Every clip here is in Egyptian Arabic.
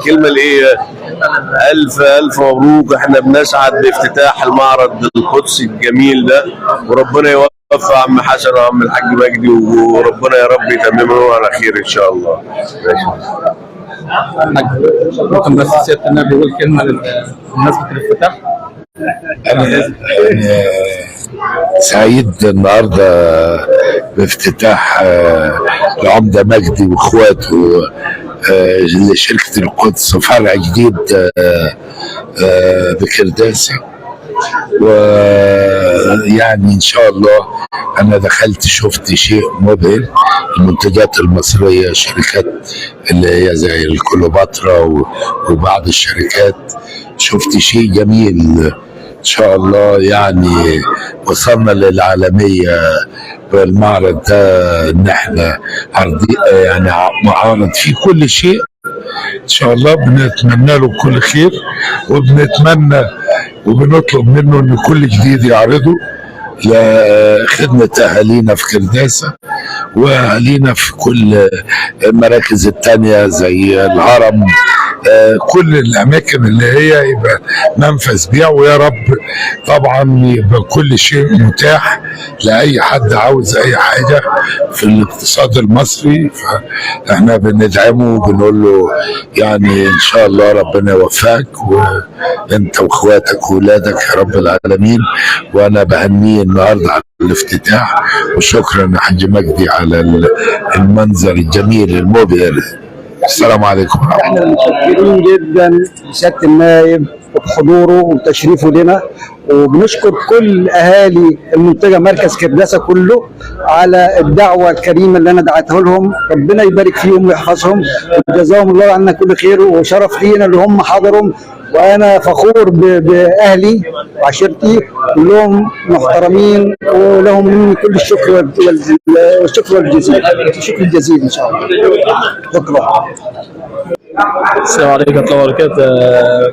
كلمة لإيه؟ ألف ألف مبروك. احنا بنسعد بافتتاح المعرض القدسي الجميل ده، وربنا يوفق عم حسن وعم الحاج مجدي، وربنا يا رب يتممه على خير إن شاء الله. ماشي. ممكن بس سيادة النائب يقول كلمة بمناسبة الافتتاح؟ أنا سعيد النهارده بافتتاح العمدة مجدي واخواته لشركة القدس فرع جديد بكرداسة، ويعني إن شاء الله أنا دخلت شفت شيء مبهر، المنتجات المصرية، شركات اللي هي زي الكليوباترا وبعض الشركات، شفت شيء جميل إن شاء الله. يعني وصلنا للعالمية بالمعرض ده، إن إحنا عرضي يعني معارض فيه كل شيء إن شاء الله. بنتمنى له كل خير، وبنتمنى وبنطلب منه إن كل جديد يعرضه لخدمة أهالينا في كرداسة وأهالينا في كل المراكز التانية زي الهرم، كل الأماكن اللي هي يبقى منفذ بيع، ويا رب طبعا يبقى كل شيء متاح لأي حد عاوز أي حاجة في الاقتصاد المصري. فإحنا بندعمه وبنقول له يعني إن شاء الله ربنا يوفقك وأنت وإخواتك وأولادك يا رب العالمين. وأنا بهنيه النهارده على الافتتاح، وشكرا يا حاج مجدي على المنظر الجميل المبهر. السلام عليكم ورحمة الله. احنا متشكرين جدا لسياده النائب وبحضوره وتشريفه لنا، وبنشكر كل اهالي المنطقة مركز كرداسه كله على الدعوة الكريمة اللي انا دعيتها لهم. ربنا يبارك فيهم ويحفظهم وجزاهم الله عنا كل خير، وشرف لينا اللي هم حضروا. وانا فخور باهلي وعشيرتي، كلهم محترمين ولهم مني كل الشكر والشكر الجزيل، الشكر الجزيل ان شاء الله. شكرا. السلام عليكم ورحمة الله وبركاته.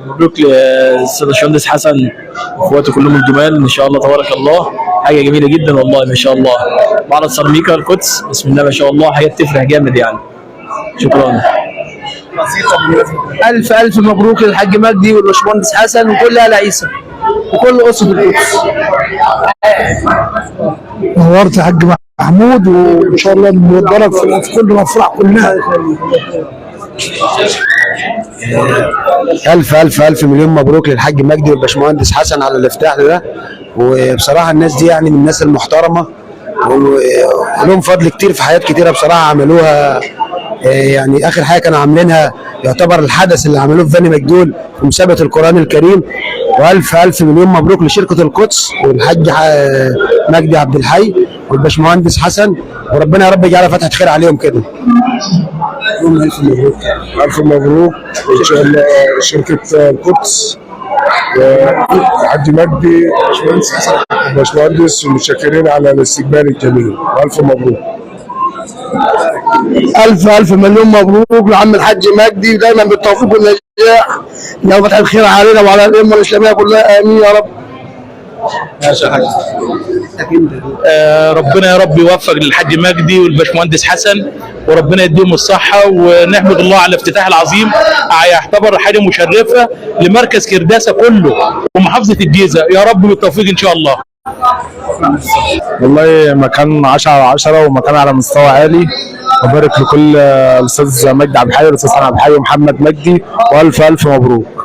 مبروك للأستاذ باشمهندس حسن واخواته كلهم الجمال، ان شاء الله تبارك الله، حاجة جميلة جدا والله ما شاء الله. معرض سيراميكا القدس، بسم الله ما شاء الله، حاجات تفرح جامد يعني. شكرا. ألف ألف مبروك للحاج مجدي والباشمهندس حسن وكل آل عيسى وكل أسرة القدس. نورت يا حاج محمود، وان شاء الله نبارك في كل الافراح كلها. ألف ألف ألف مليون مبروك للحاج مجدي والباشمهندس حسن على الافتتاح ده. وبصراحة الناس دي يعني من الناس المحترمة ولهم فضل كتير في حاجات كتيرة بصراحة عملوها. يعني آخر حاجة كانوا عاملينها يعتبر الحدث اللي عملوه في فاني مجدول في مسابقة القرآن الكريم. وألف ألف مليون مبروك لشركة القدس والحاج مجدي عبد الحي والباشمهندس حسن، وربنا يا رب يجعلها فتحة خير عليهم كده. ألف مبروك، ألف مبروك إن شاء الله شركة القدس والحاج مجدي باشمهندس حسن باشمهندس، ومتشكرين على الاستقبال الجميل، وألف مبروك. ألف ألف مليون مبروك لعم الحاج مجدي، دايما بالتوفيق والنجاح، يا فتح الخير علينا وعلى الأمة الإسلامية كلها، آمين يا رب. ربنا يا رب يوفق للحاج مجدي والباشمهندس حسن، وربنا يديهم الصحة، ونحمد الله على الافتتاح العظيم. هيعتبر حاجة مشرفة لمركز كرداسة كله ومحافظة الجيزة، يا رب بالتوفيق إن شاء الله. والله مكان 10 على 10 ومكان على مستوى عالي، وبارك لكل الاستاذ مجدي عبد الحي والاستاذ حسن عبد الحي ومحمد مجدي، والف الف مبروك.